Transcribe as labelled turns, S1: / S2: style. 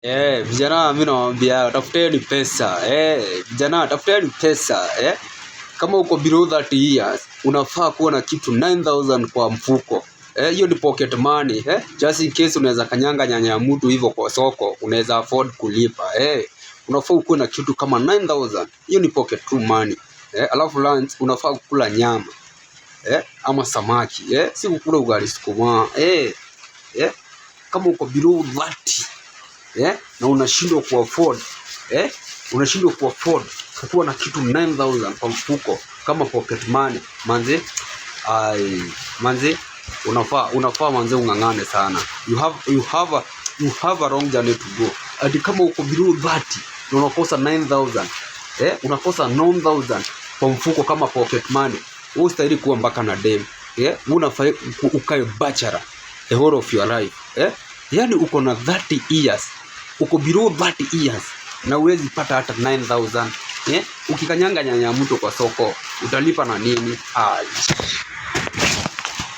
S1: Vijana mimi nawaambia tafuteni pesa. Vijana tafuteni pesa. Kama uko below 30 years unafaa kuwa na kitu 9000 kwa mfuko. Hiyo ni pocket money. Just in case unaweza kanyanga nyanya ya mtu hivyo kwa soko, unaweza afford kulipa. Unafaa ukuwe na kitu kama 9000. Hiyo ni pocket tu money. Alafu lunch unafaa kukula nyama. Ama samaki. Si kukula ugali sukuma. Kama uko below 30 na unashindwa ku afford, unashindwa ku afford kukuwa na kitu 9000 kwa mfuko kama pocket money, manze, ai, manze, unafaa manze ung'ang'ane sana. You have a long journey to go. Ati kama uko below 30 na unakosa 9000, unakosa 9000 kwa mfuko kama pocket money, wewe ustahili kuwa mpaka na dem. Unafaa ukae bachelor the whole of your life. Yani uko na 30 years, uko below 30 years na uwezi pata hata 9000. Ukikanyanga nyanya ya mtu kwa soko utalipa na nini? Ah.